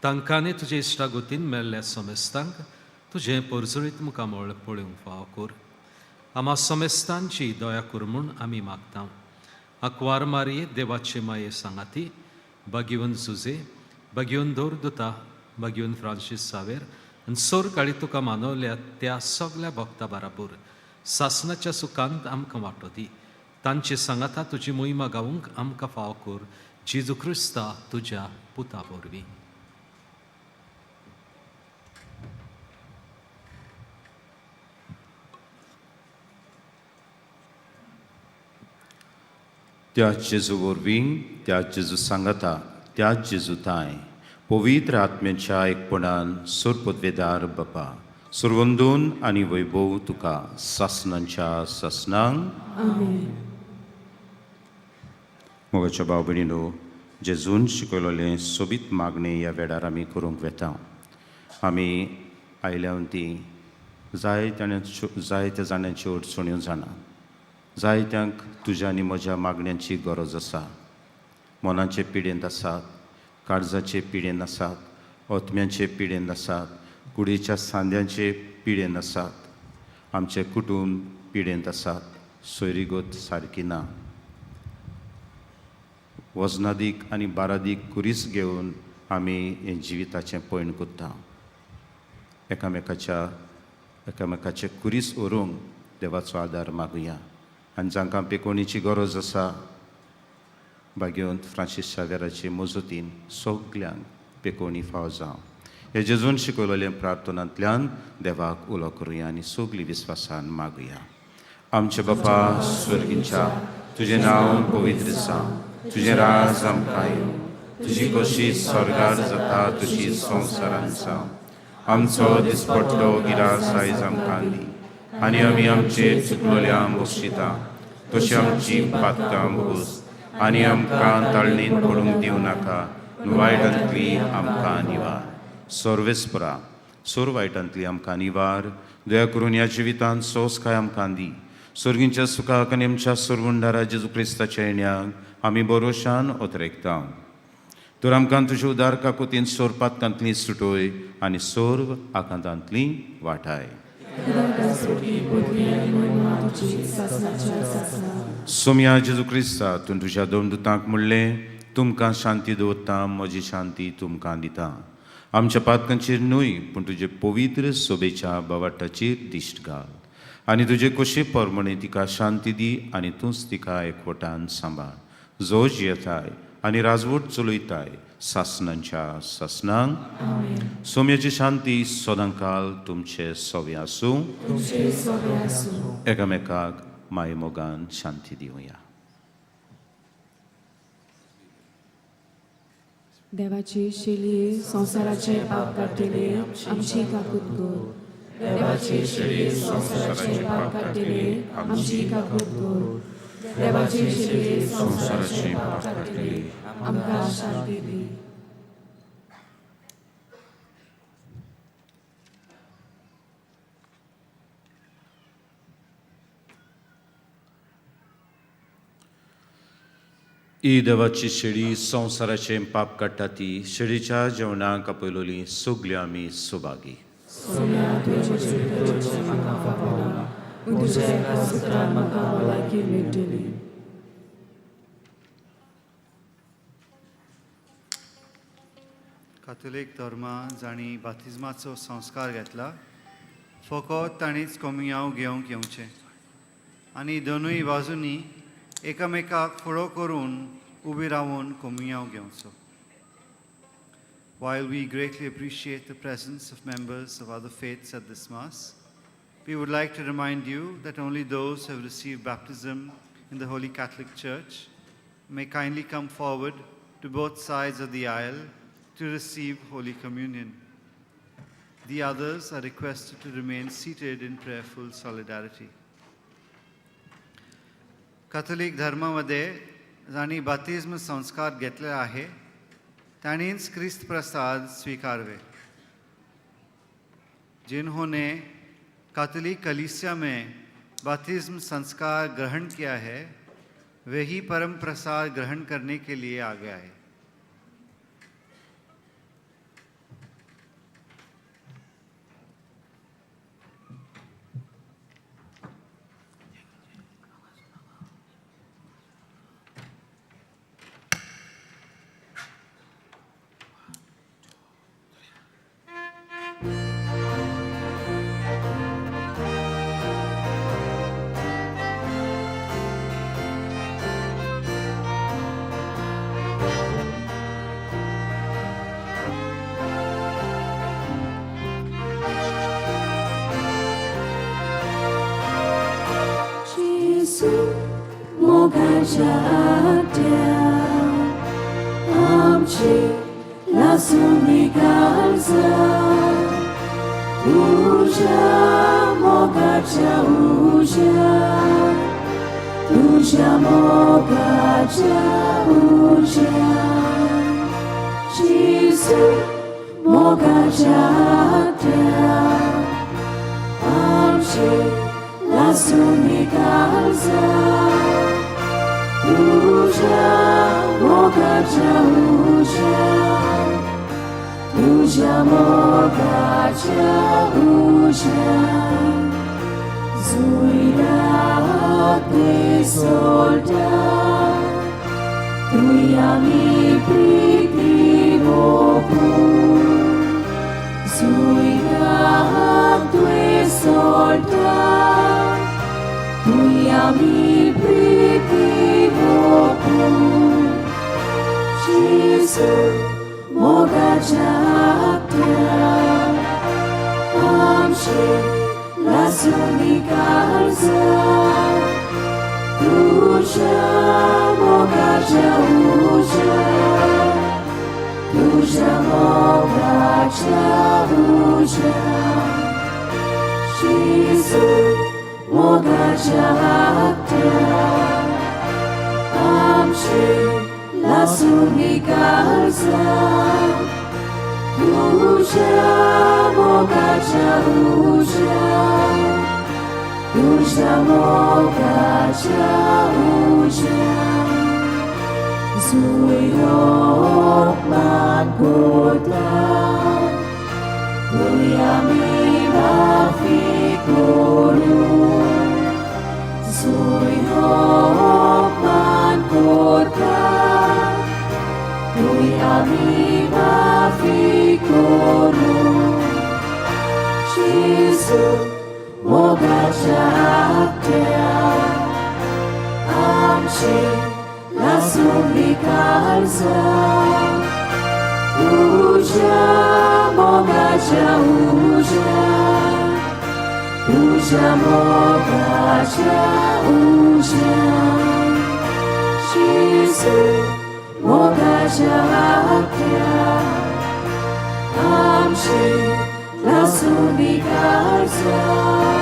तांकांनी तुजे इश्टागतीन मेल्ल्या समेस्तांक तुजें परजळीत मुखामळ पळोवंक फावो कर. आमा समेस्तांची दया कर म्हूण आमी मागता. आंकवार मारये देवाचे माये सांगाती बागिवन जुजे, बागिवन दवर दुता, बागिवन फ्रांसीस सावेर आनी सोर काळी तुका मानवल्या त्या सगल्या भक्ता बराबर सासनाच्या सुखांत आमकां वांटो दी. तांचे सांगाता तुजी मोहिमा गावूंक आमकां फावो कर. जेजू क्रिस्ता तुज्या पुता वरवीं. त्या जेजू वरवीं, त्या जेजू सांगाता, त्या जेजू ताय पवित्र आत्म्याच्या एकपणान सोरपदवेदार बापा, सुरवंदून आनी वैभव तुका सासनांच्या सासनांक. मोगाच्या भाव भयणीनो, जेजून शिकयलेलें सोबीत मागणें ह्या वेळार आमी करूंक वेता. आमी आयल्या ती जायत्या जाणांच्यो अडचण्यो जाणा, जायत्यांक तुज्या आनी म्हज्या मागण्यांची गरज आसा. मनाचे पिडेंत आसात, काळजाचे पिडेन आसात, आत्म्याचे पिडेन आसात, कुडीच्या सांद्यांचे पिडेन आसात, आमचें कुटूंब पिडेंत आसात, सोयरीगत सारकी ना. वजनादीक आनी बारादीक कुरीस घेवन आमी हें जिविताचें पयण करता. एकामेकाचे कुरीस व्हरूंक देवाचो आदार मागुया. आनी जांकां पेकोणीची गरज आसा, भाग्यवंत फ्रांसीस शावेराचे मजतीन सगल्यांक पेकोणी फावो जावं. हे जेजून शिकयलेलें प्रार्थनांतल्यान देवाक उलो करुया आनी सगली विस्वासान मागुया. आमचे बापा स्वर्गींच्या, तुजें नांव पवित्र जावं, तुजें राज आमकां येवं, तुजी कशी स्वर्गार जाता तशी संवसारान जावं. आमचो दिसपट्टो गिरास आयज आमकां दी आनी आमी आमचेर चुकलोल्या बक्षिता तशी आमची पातकां भोस आनी आमकां ताळणीन पडूंक दिवं नाका, वायटांतली आमकां निवार. सर्वेस्परा, सोर वायटांतली आमकां निवार. दया करून ह्या जिवितांत सोंसकाय आमकां दी. सर्गींच्या सुखाक आनी आमच्या सोरवंडारा जेजू क्रिस्ताच्या येण्याक आमी बरोशान ओतरेकता. तर आमकां तुज्या उदार काकुतीन सोर पातकांतली सुटोय आनी सोर्व आकांतांतली वाटाय. सोमया जेजू क्रिस्ता, तूं तुज्या दोन दुतांक म्हणलें, तुमकां शांती दवरता, म्हजी शांती तुमकां दिता. आमच्या पातकांचेर न्हय पूण तुजे पवित्र सोबेच्या बावाटाचेर दिश्ट घाल आनी तुजे कशे परमणे तिका शांती दी आनी तूंच तिका एकवटान सांबाळ, जो जियेताय आनी राजवट चलयताय सासनांच्या सासनांक. सोम्याची शांती सदांकाल तुमचे सोवे आसूं. एकामेकाक मायमोगान शांती दिवया. देवाची शेली संवसाराचे पाप काडटली आमची काकूत कर. देवाची शेली संवसाराचे पाप काडटली आमची काकूत कर. देवाची शेली संवसाराचे पाप काडटली आमकां शांती दी. ही देवाची शेळी संवसाराचें पाप काडटा ती शेळीच्या जेवणाक आपयलोली सगल्यो आमी सुभागी. सोम्या तुवें म्हजें म्हाका फावना, पूण तुज्या एका सुत्रान म्हाका भलायकी मेळटली. कातोलीक धर्मा जांणी बातिज्माचो संस्कार घेतला फकत तांणीच कोमियांव घेवंक येवचें आनी दोनूय बाजूंनी एकामेकाक फुडो करून उबी रावन कोमियांव घेवचो. While we greatly appreciate the presence of members of other faiths at this Mass, we would like to remind you that only those who have received baptism in the Holy Catholic Church may kindly come forward to both sides of the aisle to receive Holy Communion. The others are requested to remain seated in prayerful solidarity. Catholic धर्मामध्ये जांणी बातिज्म संस्कार घेतले आहे तांणीच क्रिस्त प्रसाद स्वीकारवे. जिन्होंने Catholic कलीसिया में बातिज्म संस्कार ग्रहण किया है वे ही परम प्रसाद ग्रहण करने के लिए आगे आए. Jesu मोगाच्या आत्या आमची लासून काळजा तुझ्या मोगाच्या उज्या तुझ्या मोगाच्या उज्या. जेसू मोगाच्या आत्या आमची लासून काळजा तुझ्या मोगाच्या उज्या तुझ्या मोगाच्या उज्या. जुयरात सोडा तुय आमी प्रिती ओपू. जुयरात सोडा तुय आमी प्रिती ओपू. जेसू मोगाच्या आत्या आमची लासून काळजा तुझ्या मोगाच्या उज्या तुझ्या मोगाच्या उज्या. जेसू मोगाच्या आत्या आमची लासून काळजा तुझ्या मोगाच्या उज्या तुझ्या मोगाच्या उज्या. जुयोपमान कोता तुय आमी माफी करूं. जुयोपमान कोता तुय आमी माफी करूं. जेसू मोगाच्या आत्या आमची लासून काळजा तुझ्या मोगाच्या उज्या तुझ्या मोगाच्या उज्या. जेसू मोगाच्या आत्म्या आमची लासूनी काळजां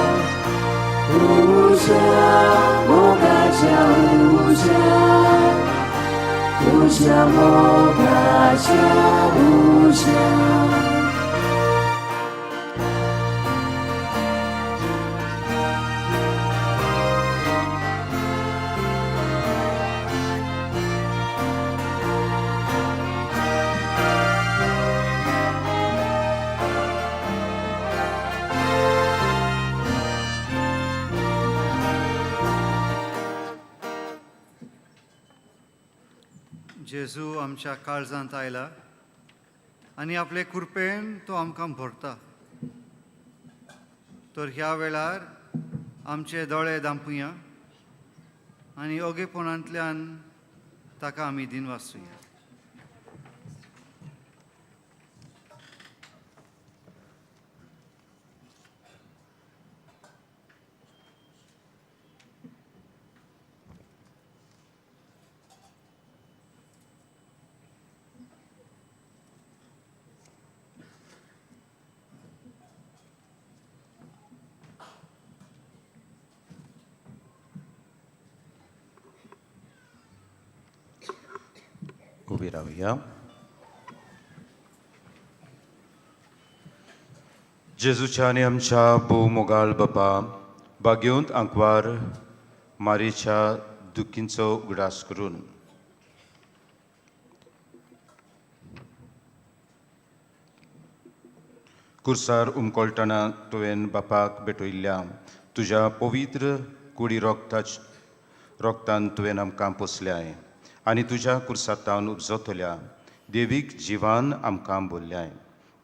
उज्या मोगाच्या उज्या तुज्या मोगाच्या उज्या. जेजू आमच्या काळजांत आयला आनी आपले कृपेन तो आमकां भरता. तर ह्या वेळार आमचे दोळे दांपुया आनी ओगेपणांतल्यान ताका आमी दिनवासुया. उबी रावया. जेजूच्या आनी आमच्या भोव मोगाळ बापा, बागेवंत आंकवार मारीच्या दुखींचो उगडास करून कुर्सार उमकोळटना तुवें बापाक भेटयल्ल्या तुज्या पवित्र कुडी रोगतान तुवें आमकां पोसल्याय आनी तुज्या कुर्सातावन उपजतल्या देवीक जिवान आमकां बोल्ल्याय.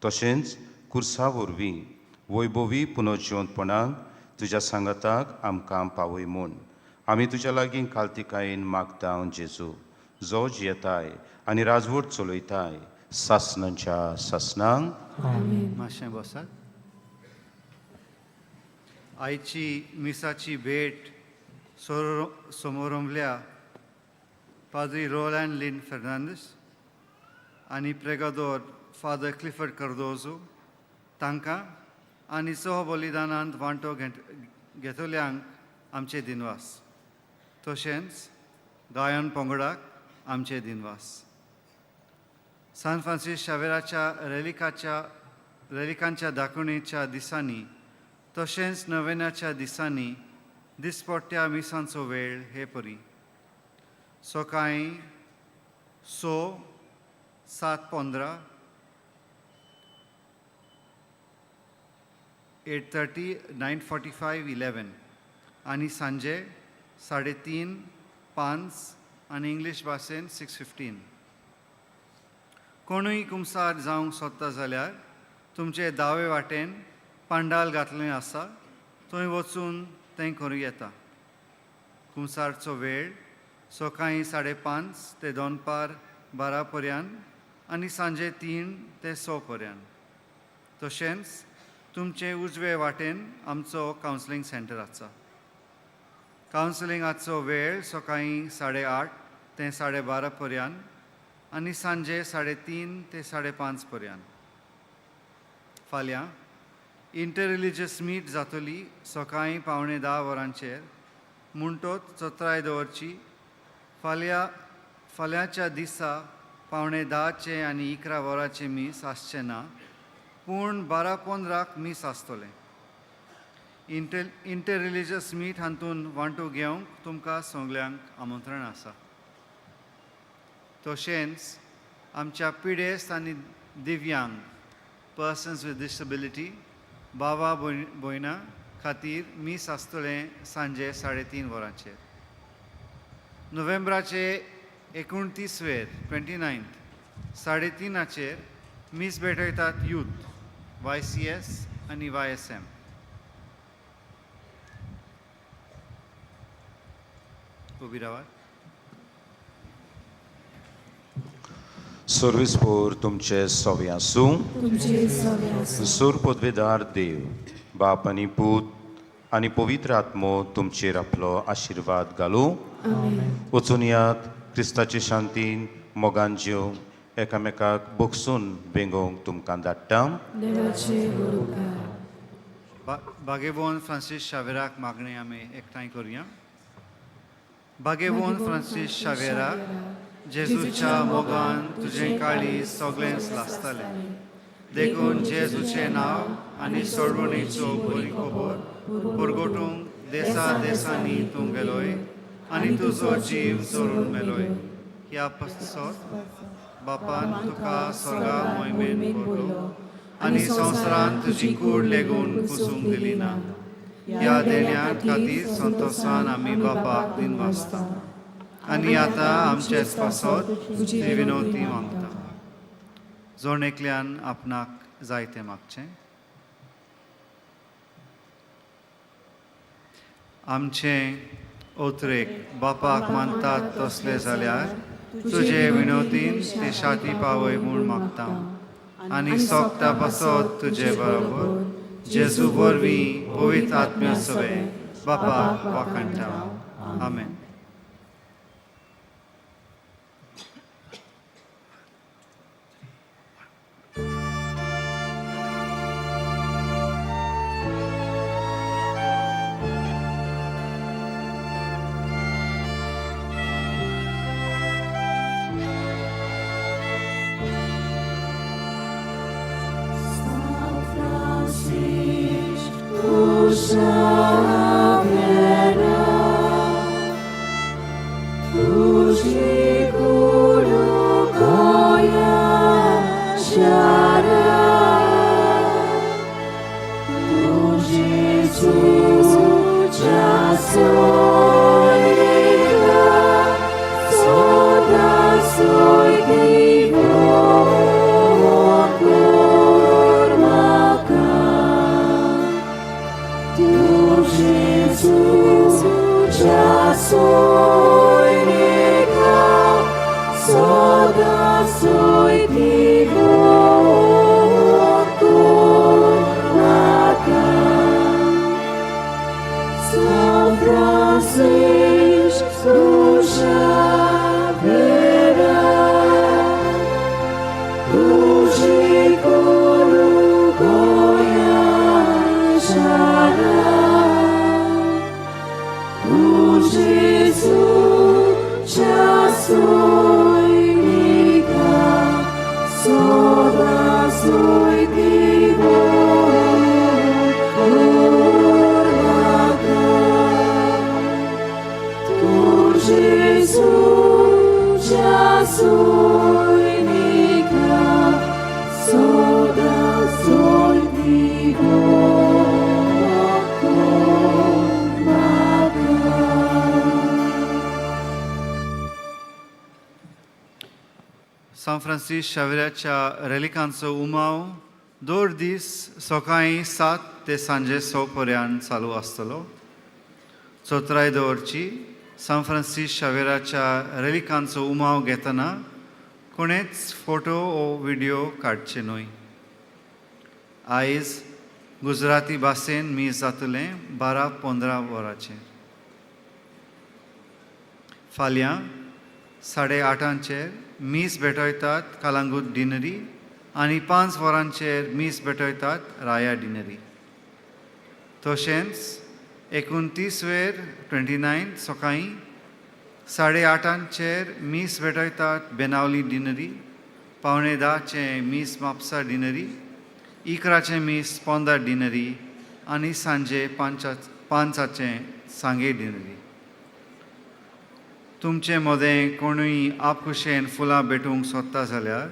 तशेंच कुर्सा वरवीं वैभवी पुनर्जिवंतपणाक तुज्या सांगाताक आमकां पावय म्हूण आमी तुज्या लागीं कालतिकायेन मागता. जेजू जो जियेताय आनी राजवट चलयताय सासणांच्या सासणांक. मातशें बसात. आयची मिसाची भेट समोरंभल्या पाद्री रोलँड लिन फेर्नांदीस आनी प्रेगादोर फादर क्लिफर्ड कार्दोजो तांकां आनी सह बलिदानांत वांटो घेतल्यांक आमचे दिनवास. तशेंच गायन पंगडाक आमचे दिनवास. सान फ्रांसीस शावेराच्या रेलिकांच्या दाखोवणेच्या दिसांनी तशेंच नवेनाच्या दिसांनी दिसपट्ट्या मिसांचो वेळ हे परी सकाळीं 6, 7:15, 8:30, 9:45, 11 आनी सांजे 3:30, 5 आनी इंग्लीश भाशेन 6:15. कोणूय कुमसार जावंक सोदता जाल्यार तुमचे दावे वाटेन पांडाल घातलें आसा थंय वचून तें करूं येता. कुमसारचो वेळ सकाळीं 5:30 ते दनपार 12 पर्यंत आनी सांजे 3 ते 6 पर्यंत. तशेंच तुमचे उजवे वाटेन आमचो कावन्सिलींग सेंटर आसा. कावन्सिलिंगाचो वेळ सकाळीं 8:30 ते 12:30 पर्यंत आनी सांजे 3:30 ते 5:30 पर्यंत. फाल्यां इंटर रिलिजियस मीट जातली सकाळीं 9:45 वरांचेर म्हणटोच चत्राय दवरची. फाल्यांच्या दिसा 9:45 आनी 11 वरांचें मीस आसचें ना, पूण 12:15 मीस आसतलें. इंटर रिलिजियस मीट हातूंत वांटो घेवंक तुमकां सगल्यांक आमंत्रण आसा. तशेंच आमच्या पिडेस्त आनी दिव्यांग पर्सन्स विथ डिसेबिलिटी बाबा भयणा खातीर मीस आसतलें सांजे 3:30 वरांचेर. नोव्हेंबराचे 29 29 3:30 मीस भेटयतात यूथ YCS आनी YSM. उबी रावात. सर्वीस पोर तुमचे सवे आसूं. सूर पदवेदार देव बाप आनी पूत आनी पवित्र आत्मो तुमचेर आपलो आशिर्वाद घालूं. वचून यात क्रिस्ताचे शांतीन मोगान जिवंक एकामेकाक बोगसून बेंगोवंक तुमकां धाडटा. देवाचे व्हड उपकार. बागेबोन फ्रांसीस शावेराक मागणें आमी एकठांय करुया. बागेबोन फ्रांसीस शावेरा, जेजूच्या मोगान तुजें काळीज सगळेंच लासतालें, देखून जेजूचें नांव आनी सोडवणीचो बरी खबर पुरगोटूंक देसा देसांनी तूं गेलोय आनी तुजो जीव चोरून मेलोय. ह्या पसत बापान तुका स्वर्गा मोहिमेन व्हरलो आनी संवसारान तुजी कूड लेगून कुसूंक दिली ना. ह्या देण्या खातीर संतोशान आमी बापाक दिनवासता आनी आतां आमचेच पासत तुजी विनवती मागता. जण एकल्यान आपणाक जाय तें मागचें. आमचें ओतरेक बापाक मानतात तसलें जाल्यार तुजे विनोदीन ते शाती पावय म्हूण मागता आनी सोगता पासत तुजे बरोबर जेजू वरवीं पवित्र आत्म्या सवें बापाक वाखाणटा. आमेन. सांत फ्रांसीस शावेराच्या रेलिकांचो उमाव दर दीस सकाळीं 7 ते सांजे 6 पर्यंत चालू आसतलो. चौथराय दवरची सांत फ्रांसीस शावेराच्या रेलिकांचो उमाव घेतना कोणेच फोटो ओ व्हिडियो काडचे न्हय. आयज गुजराती भाशेन मीस जातलें 12:15 वरांचेर. फाल्यां 8:30 मीस भेटयतात कालांगूट डिनरी आनी 5 वरांचेर मीस भेटयतात राया डिनरी. तशेंच 29 वेर 29 सकाळीं 8:30 मीस भेटयतात बेनावली डिनरी, 9:45 मीस म्हापसा डिनरी, 11 मीस पोंदा डिनरी आनी सांजे 5 सांगे डिनरी. तुमचे मदें कोणूय आपखुशेन फुलां भेटूंक सोदता जाल्यार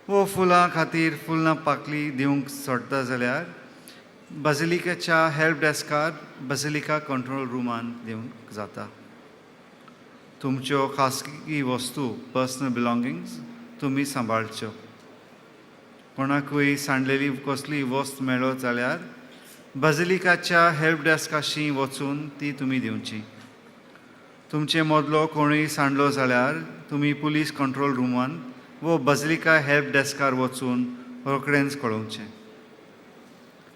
वो फुलां खातीर फुलां पाकली दिवंक सोदता जाल्यार बाजिलिकाच्या हेल्प डेस्कार बाजिलिका कंट्रोल रुमान दिवंक जाता. तुमच्यो खासगी वस्तू पर्सनल बिलोंगिंग्स तुमी सांबाळच्यो. कोणाकूय सांडलेली कसली वस्त मेळत जाल्यार बाजिलिकाच्या हेल्प डेस्काशी वचून ती तुमी दिवची. तुमचे मदलो कोणूय सांडलो जाल्यार तुमी पुलीस कंट्रोल रुमान वो बाजिलिका हेल्प डेस्कार वचून रोखडेंच कळोवचें.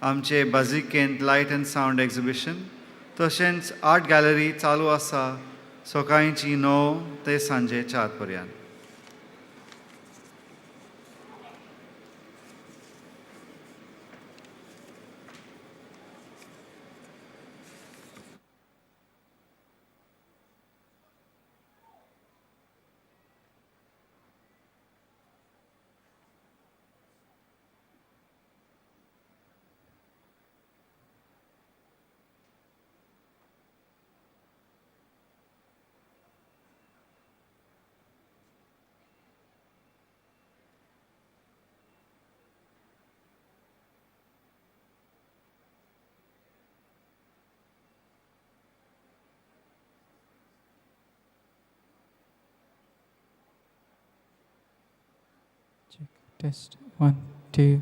आमचे बाजिलिकेंत लायट एंड सावंड एक्झिबिशन तशेंच आर्ट गॅलरी चालू आसा सकाळची 9 ते सांजे 4 पर्यंत. Test 1, 2.